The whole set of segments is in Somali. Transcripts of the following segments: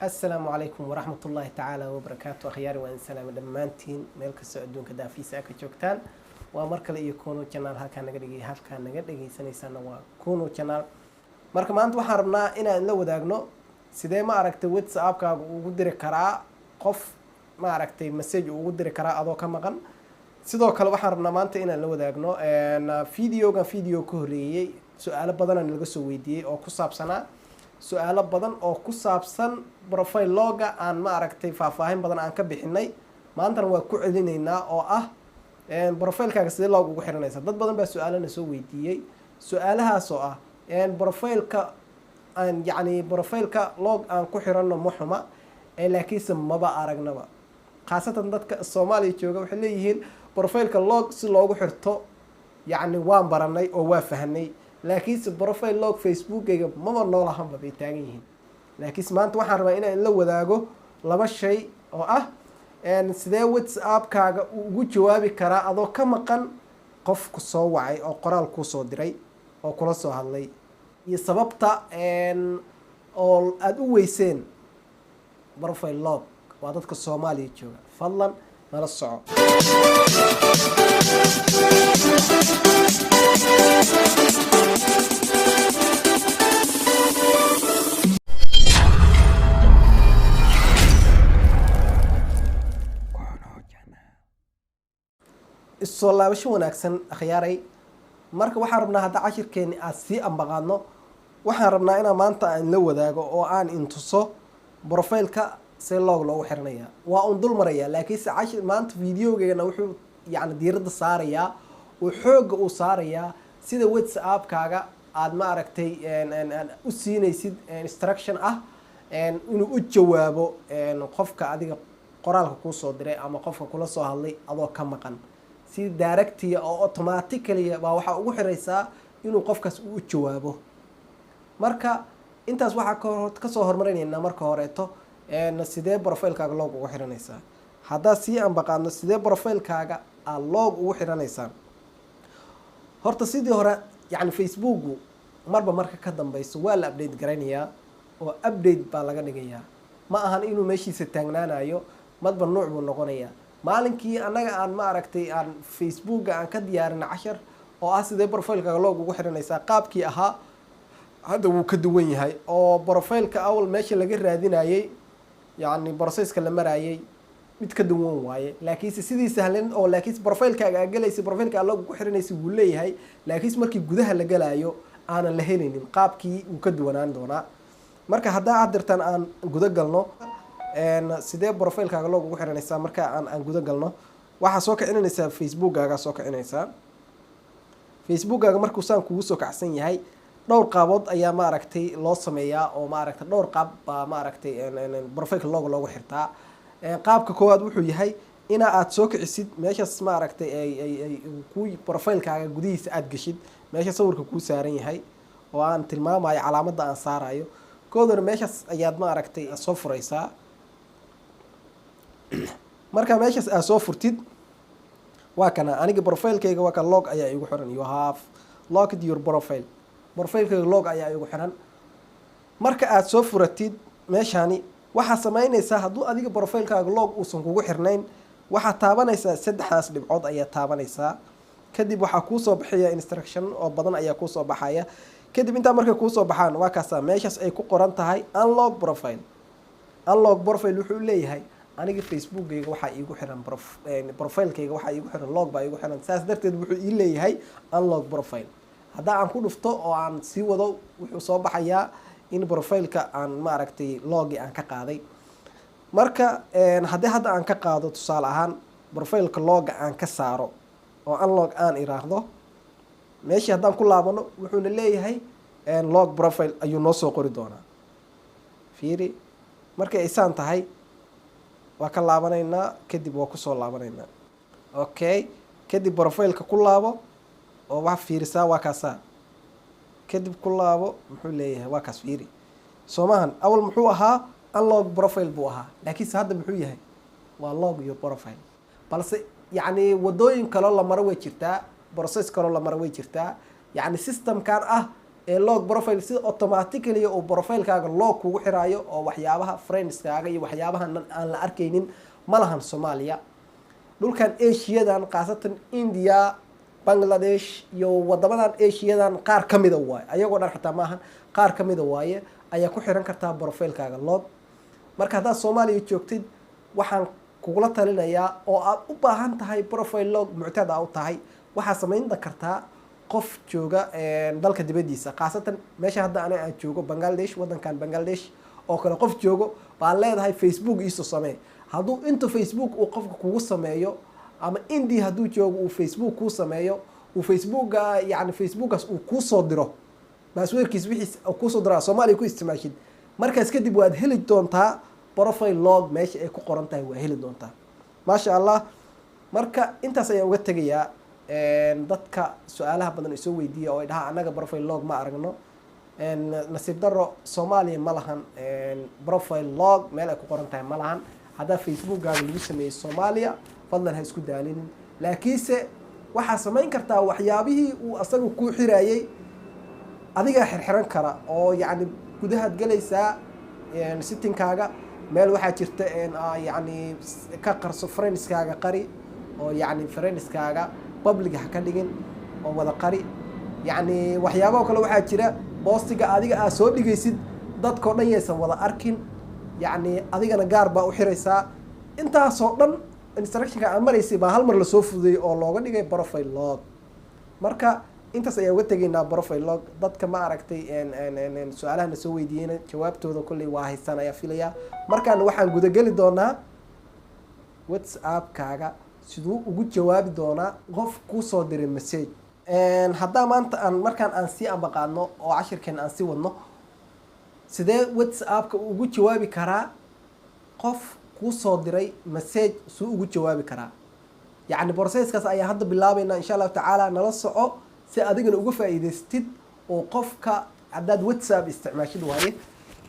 Asalaamu calaykum waraxmat ullaahi tacaala wabarakaatu. Akhyaari, waa in salaama dhammaantiin meel kastoo adduunka daafiisa a ka joogtaan. Waa mar kale iyo Kuno Channel. Halkaa naga dhegey, halkaa naga dhegeysanaysaana waa Kuno Channel. Marka maanta waxaan rabnaa inaan la wadaagno sidee, ma aragtay, WhatsAppkaaga ugu diri karaa qof, ma aragtay, message uu ugu diri karaa adoo ka maqan. Sidoo kale waxaan rabnaa maanta inaan la wadaagno videogan, video ka horreeyey su-aalo badanaan laga soo weydiiyey oo ku saabsanaa, su-aalo badan oo ku saabsan profile lock-ga aan, ma aragtay, faahfaahin badan aan ka bixinay. Maantana waa ku celinaynaa oo ah profilekaaga sidee lock ugu xiranaysa. Dad badan baa su-aalana soo weydiiyey, su-aalahaas oo ah profileka aan, yacni, profileka lock aan ku xiranno ma xuma ee laakiinse maba aragnaba. Khaasatan dadka Soomaaliya jooga waxay leeyihiin profileka lock si loogu xirto, yacni, waan baranay oo waa fahanay, laakiinse profile lock Facebookayga maba noolahanba bay taagan yihiin. Laakiinse maanta waxaan rabaa inaan la wadaago laba shay oo ah sidee WhatsAppkaaga uu ugu jawaabi karaa adoo ka maqan qof ku soo wacay oo qoraal kuusoo diray oo kula soo hadlay, iyo sababta oo aada u weyseen profile lock. Waa dadka Soomaaliya jooga, fadlan nala soco. Isoo laabasho wanaagsan, akhyaaray. Marka waxaan rabnaa hadda cashirkeeni aad sii ambaqaadno. Waxaan rabnaa inaan maanta aan la wadaago oo aan intuso profileka see lock loogu xiranaya. Waa un dul maraya, laakiinse cashir maanta videogeena wuxuu, yacni, diiradda saarayaa oo xoogga uu saarayaa sida WhatsAppkaaga aada, ma aragtay, u siinaysid instruction ah inuu u jawaabo qofka adiga qoraalka kuusoo diray ama qofka kula soo hadlay adoo ka maqan. Si direct-iya oo automatically baa waxaa ugu xiraysaa inuu qofkaas uu u jawaabo. Marka intaas waxaa kasoo hormarinaynaa marka horeeto sidee profilekaaga lock ugu xiranaysaa. Haddaad sii ambaqaadno sidee profilekaaga aad lock ugu xiranaysaa, horta sidii hore, yacni, Facebooku marba marka ka dambeyso waa la update garaynayaa oo update baa laga dhigayaa. Ma ahan inuu meeshiisa taagnaanayo, madba nuuc buu noqonayaa. Maalinkii annaga aan, ma aragtay, aan Facebooka aan ka diyaarin cashar oo ah sidee profilekaaga lock ugu xiranaysaa, qaabkii ahaa hadda wuu ka duwan yahay oo profileka awal meesha laga raadinayey, yacni, processka la marayay mid ka duwan waaye. Laakiinse sidii sahlan oo laakiinse profilekaaga aa galaysa, profileka aa lock ku xiranaysa wuu leeyahay, laakiinse markii gudaha la galaayo aanan la helaynin, qaabkii wuu ka duwanaan doonaa. Marka haddaa aad dirtaan aan guda galno sidee profilekaaga lock ugu xiranaysaa. Marka aan guda galno, waxaa soo kicinaysaa Facebookkaagaa soo kicinaysaa. Facebookkaaga markuu saan kugu soo kacsan yahay, dhowr qaabood ayaa, ma aragtay, loo sameeyaa oo, ma aragtay, dhowr qaab baa, ma aragtay, profileka lock loogu xirtaa. Qaabka koowaad wuxuu yahay ina aad soo kicisid meeshaas, ma aragtay, ay ku profilekaaga gudihiisa aada geshid meesha sawirka kuu saaran yahay oo aan tilmaamayo, calaamadda aan saarayo koodana, meeshaas ayaad, ma aragtay, soo furaysaa. Marka meeshaas aad soo furtid, waa kana aniga profilekayga, waa kan, lock ayaa igu xiran. "You have locked your profile." Profilekayga lock ayaa igu xiran. Marka aad soo furatid meeshani, waxaad samaynaysaa, hadduu adiga profilekaaga lock uusan kugu xirnayn, waxaad taabanaysaa saddexdaas dhibcood ayaa taabanaysaa. Kadib waxaa kuusoo baxaya instruction oo badan ayaa kuusoo baxaya. Kadib intaa markay kuusoo baxaan, waa kaasa meeshaas ay ku qoran tahay "unlock profile". Unlock profile wuxuu leeyahay aniga Facebookgayga waxaa iigu xiran, profilekayga waxaa iigu xiran lock baa iigu xiran, saas darteed wuxuu ii leeyahay "unlock profile". Haddaa aan ku dhufto oo aan sii wado, wuxuu soo baxayaa in profileka aan, ma aragtay, lock-gii aan ka qaaday. Marka haddii hadda aan ka qaado, tusaale ahaan, profileka lock-ga aan ka saaro oo unlock aan iraahdo, meeshii haddaan ku laabano, wuxuuna leeyahay "lock profile" ayuu noo soo qori doonaa. Fiiri, markay aysaan tahay waa ka laabanaynaa, kadib waa kusoo laabanaynaa. Okay, kadib profileka ku laabo oo wax fiirisaa, waa kaasaa. Kadib ku laabo, muxuu leeyahay? Waa kaas, fiiri, soomahan? Awal muxuu ahaa? "Unlock profile" buu ahaa, laakiinse hadda muxuu yahay? Waa "lock your profile". Balse, yacni, wadooyin kaloo la maro way jirtaa, process kaloo la maro way jirtaa, yacni, systemkan ah. Ee lock profile sida automatically uu profilekaaga lock kugu xiraayo oo waxyaabaha friendskaaga iyo waxyaabaha aan la arkaynin ma lahan. Soomaaliya, dhulkan Asiadan, khaasatan India, Bangladesh iyo wadamadan Asiadan qaar ka mida waaye, ayagoo dhan xitaa maahan, qaar ka mida waaye, ayaa ku xiran kartaa profilekaaga lock. Marka haddaad Soomaaliya joogtid, waxaan kugula talinayaa oo aad u baahan tahay profile lock muctaad aa u tahay, waxaad samayn kartaa qof jooga dalka dibadiisa, khaasatan meesha hadda aniga aan joogo, Bangladesh, wadankan Bangladesh oo kale, qof joogo baa leedahay "Facebook iisoo samee". Hadduu inta Facebook uu qofka kugu sameeyo, ama India hadduu joogo uu Facebook kuu sameeyo, uu Facebooka, yani Facebookaas uu kuusoo diro passwordkiis, wixiis uu kuusoo diro, Soomaaliya ku isticmaashid, markaas kadib waad heli doontaa profile lock meesha ay ku qoran tahay, waa heli doontaa, maasha Allah. Marka intaas ayaan uga tegayaa dadka su-aalaha badan isoo weydiiya oo ay dhahaa "Annaga profile lock ma aragno". Nasiib daro, Soomaaliya ma lahan profile lock meel ay ku qoran tahay, ma lahan. Haddaa Facebookkaaga lagu sameeyey Soomaaliya, fadlan ha isku daalinin, laakiinse waxaa samayn kartaa waxyaabihii uu asaga kuu xiraayey adigaa xirxiran kara, oo yacni gudahaad gelaysaa settingkaaga, meel waxaa jirta yacni ka qarso friendskaaga, qari oo yacni friendskaaga public ha ka dhigin oo wada qari. Yacni waxyaabaha kale waxaa jira, postiga adiga aad soo dhigaysid dadkao dhan yaysan wada arkin, yacni adigana gaar baa u xiraysaa. Intaasoo dhan instructionka aad maraysay baa hal mar lasoo fududeeyey oo looga dhigay profile lock. Marka intaas ayaa uga tegaynaa profile lock. Dadka ma aragtay su-aalaha na soo weydiiyeyna jawaabtooda kolley waa haystaan ayaa filayaa. Markaana waxaan gudageli doonaa WhatsAppkaaga siduu ugu jawaabi doonaa qof kusoo diray message. Haddaa maanta aan markaan aan sii ambaqaadno oo cashirkeen aan sii wadno, sidee WhatsAppka ugu jawaabi karaa qof kusoo diray message? Suu ugu jawaabi karaa? Yacni processkaas ayaa hadda bilaabeynaa, insha Allahu tacaala. Nala soco si adigana uga faa'iidaystid oo qofka haddaad WhatsApp isticmaashid waaye,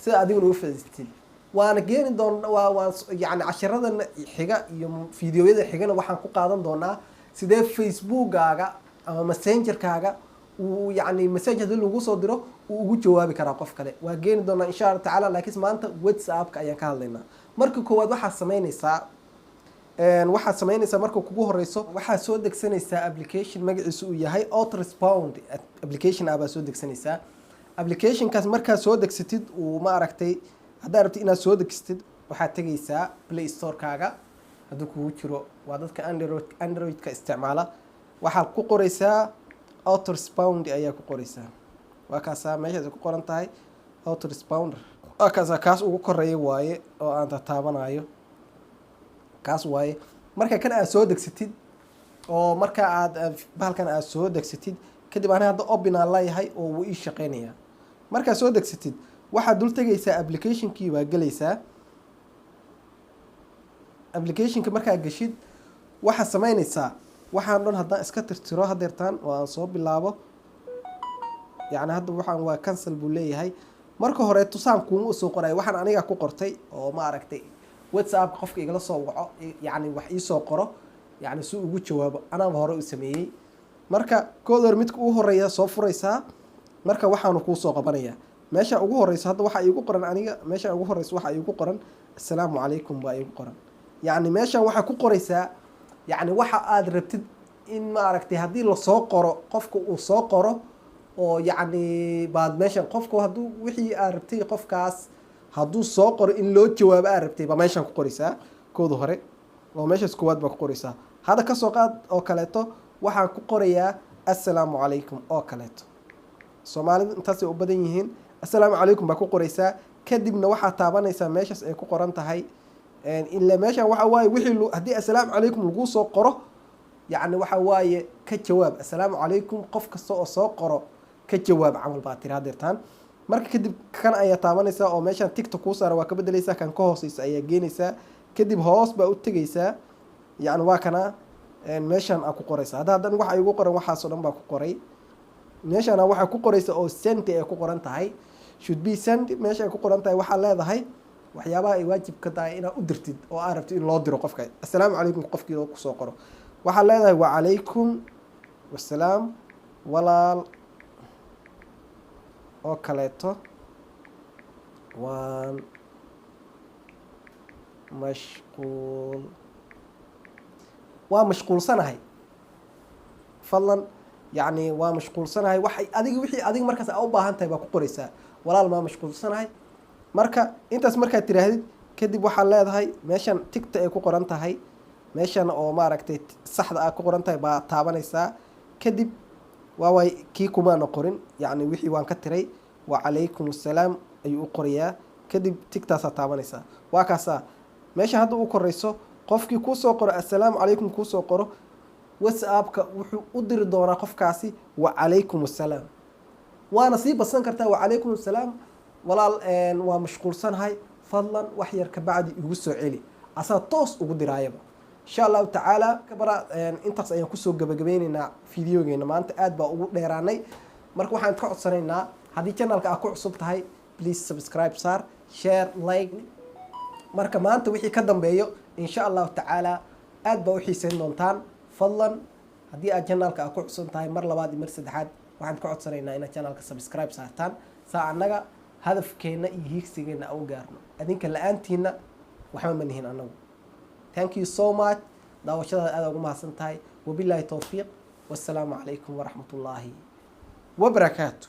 si adigana uga faa'iidaystid. Waana geeni doon waa waan yani cashiradan xiga iyo fiidiyoyada xigana waxaan ku qaadan doonaa sidee Facebookaaga ama Messengerkaaga uu yacni message haddii lagu soo diro uu ugu jawaabi karaa qof kale. Waa geeni doonaa, insha Allah tacaala, laakiin maanta WhatsAppka ayaan ka hadlaynaa. Marka koowaad waxaad samaynaysaa, marka kugu horeyso waxaad soo degsanaysaa application magaciisu uu yahay Auto Respond application ah baa soo degsanaysaa. Applicationkaas markaad soo degsatid, uu ma aragtay, haddaad rabtid inaad soo degsatid, waxaad tegaysaa Play Store-kaaga hadduu kugu jiro, waa dadka Android-ka isticmaala. Waxaad ku qoreysaa Auto Respond ayaa ku qoreysaa. Waa kaasaa meeshaas ku qoran tahay Auto Responder, waa kaasaa, kaas ugu koreeya waaye oo aan tataabanayo, kaas waaye. Marka kan aad soo degsatid oo marka aad bahalkan aad soo degsatid kadib, ani hadda open aan leeyahay oo wuu ii shaqeynayaa. Markaad soo degsatid, waxaad dul tegaysaa applicationkii baa gelaysaa. Applicationka markaad geshid, waxaad sameynaysaa waxaan dhan haddaan iska tirtiro hadeertaan oo aan soo bilaabo, yacni hadda waxaan waa cancel buu leeyahay. Marka hore tusaan kuuma soo qorayo, waxaan aniga ku qortay oo ma aragtay WhatsAppka qofka igala soo waco, yacni wax iisoo qoro, yacni si ugu jawaabo, anaaba hore u sameeyey. Marka kood hore midka ugu horeeya soo furaysaa. Marka waxaanu kuusoo qabanayaa meesha ugu horeyso. Hadda waxaa iigu qoran aniga, meesha ugu horeyso waxaa iigu qoran "Assalaamu calaykum" baa iigu qoran. Yacni meeshan waxaa ku qoraysaa yacni waxa aad rabtid in ma aragtay haddii lasoo qoro, qofka uu soo qoro, oo yacni baad meeshan qofku hadduu wixii aad rabtay qofkaas hadduu soo qoro in loo jawaabo aad rabtay baa meeshan ku qoraysaa kooda hore, oo meeshaas koowaad baa ku qoraysaa. Hadda kasoo qaad oo kaleeto waxaan ku qorayaa "Assalaamu calaykum" oo kaleeto. Soomaalidu intaasay u badan yihiin. "Assalaamu calaykum" baa ku qoraysaa. Kadibna waxaad taabanaysaa meeshaas ay ku qoran tahay, ila meeshan waxa waaye wixii haddii "Assalaamu calaykum" laguu soo qoro, yacni waxa waaye ka jawaab "Assalaamu calaykum" qof kasta oo soo qoro ka jawaab camal baa tiri hadeertaan. Marka kadib kan ayaa taabanaysaa oo meeshaan tickta kuu saara waa ka bedeleysaa, kan ka hooseysa ayaa geenaysaa. Kadib hoos baa u tegaysaa, yacni waa kana meeshaan aa ku qoraysa. Hadda haddan waxa igu qoran waxaasoo dhan baa ku qoray. Meeshaana waxaa ku qoraysa oo send ay ku qoran tahay, should be send meesha ay ku qoran tahay, waxaa leedahay waxyaabaha ay waajib ka tahay inaad u dirtid oo aad rabtid in loo diro qofka "Assalaamu calaykum" qofkii oo kusoo qoro. Waxaad leedahay "Wacalaykum wasalaam walaal, Oo kaleeto, "Waan mashquul, waa mashquulsanahay, fadlan." Yacni waa mashquulsanahay, waxay adiga, wixii adiga markaas aa u baahan tahay baa ku qoraysaa: "Walaal, maa mashquulsanahay." Marka intaas markaad tiraahdid kadib, waxaad leedahay meeshan tick-ta ay ku qoran tahay, meeshan oo maaragtay saxda ah ku qoran tahay baa taabanaysaa. Kadib waa waay kii kumaana qorin, yacni wixii waan ka tiray. "Wacalaykum assalaam" ayuu u qorayaa. Kadib tick-taasaa taabanaysaa. Waa kaasaa meesha hadda u korayso. Qofkii kuusoo qoro "Assalaamu calaykum" kuusoo qoro, WhatsAppka wuxuu u diri doonaa qofkaasi "Wacalaykum assalaam". Waana sii badsan kartaa: "Wacalaykum assalaam walaal, waa mashquulsanahay, fadlan wax yar kabacdi igu soo celi." Asaa toos ugu diraayaba, insha Allahu tacaala. Kabara intaas ayaan kusoo gabagabeyneynaa videogeena maanta. Aad baa ugu dheeraanay. Marka waxaan ka codsanaynaa, haddii channelka aad ku cusub tahay, please subscribe saar, share, like. Marka maanta wixii ka dambeeyo, insha Allahu tacaala, aad baa u xiiseyn doontaan. Fadlan haddii aad channelka aad ku cusub tahay, mar labaad iyo mar saddexaad waxaan ka codsanaynaa inaad channelka subscribe saartaan, saa annaga hadafkeenna iyo hiigsigeenna aan u gaarno. Adinka la-aantiina waxba ma nihin annagu. Thank you so much. Daawashadaada aad ugu mahadsan tahay. Wabilaahi towfiiq. Wassalaamu calaykum waraxmat ullaahi wabarakaatu.